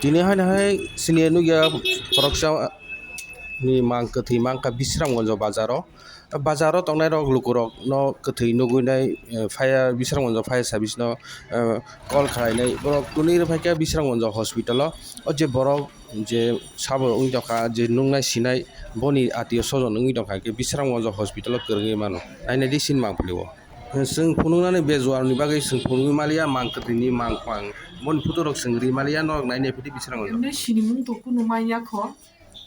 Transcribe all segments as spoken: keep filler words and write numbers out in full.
Tini haino hai sini nukya khoroksa ni mang kwthwi mankha Bisramganj o bazar o. Bazar o tongnai rok lukurok no kwthwi nugwi nai, eh, fire, Bisramganj o fire service no, eh, call khlainai. Borok twnwi rw phaikha Bisramganj o hospital o. O je borok je sabo wngwi tongkha, je nuknai sinai boni atiyo sojon wngwi tongkha, hwnkhe Bisramganj o hospital o kwrwngwi mano. Nainai di sini mang philio. Chwng phunuknani bejuarni bagwi chwng phunugwi maliya, mang kwthwini mang kwbang. Boni photo rok chwng ri maliya, norok nainai phidi Bisramganj o. Emne sinimung to kunu manya kho.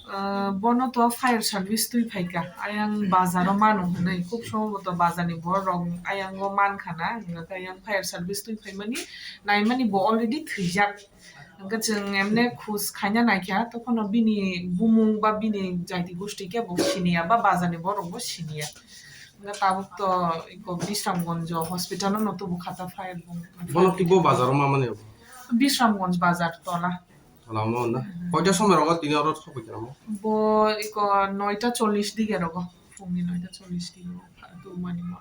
Ah, bono to fire service twi phaikha. Ayang bazaro mano hwnwi. Khub sombhoboto bazarni borok rok ayango mankha na. Hwnkhe ayang fire service twi phaimani, naimani bo already thwijak. Hwnkhe chwng emne khus khaina naikha, tokhono bini bumung ba bini jaiti gosti khe bo siniya ba bazarni borok bo siniya. Hwnkhe tabuk to iko Bisramganj hospital no tubu khata fire bo. Bono ki bo bazaro mamani? Bisramganj bazar tola. Tola mo na. Mhm. Koita somoi rogo tini oro sokoi tamo? Bo iko noita chollish dige rogo. Phungni noita chollish dige rogo. Tumani mo.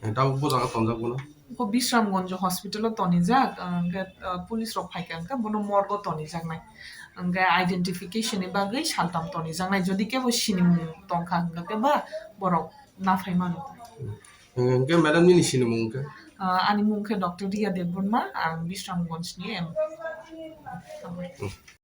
Eh, tabuk bo jaga tonjak bono? Bo Bisramganj hospital o tonijak, hwnkhe, ah, police rok phaikha, hwnkhe bono morgue o tonijaknai. Hwnkhe identification ni bagwi saltam tonijaknai. Jodi kebo sinimung tongkha, hwnkhe ba borok naphai mano. Hwnkhe madam nini sinimung hwnkhe? Ah, ani mung khe Doctor Riya Debbarma, ang Bisramganj ni M.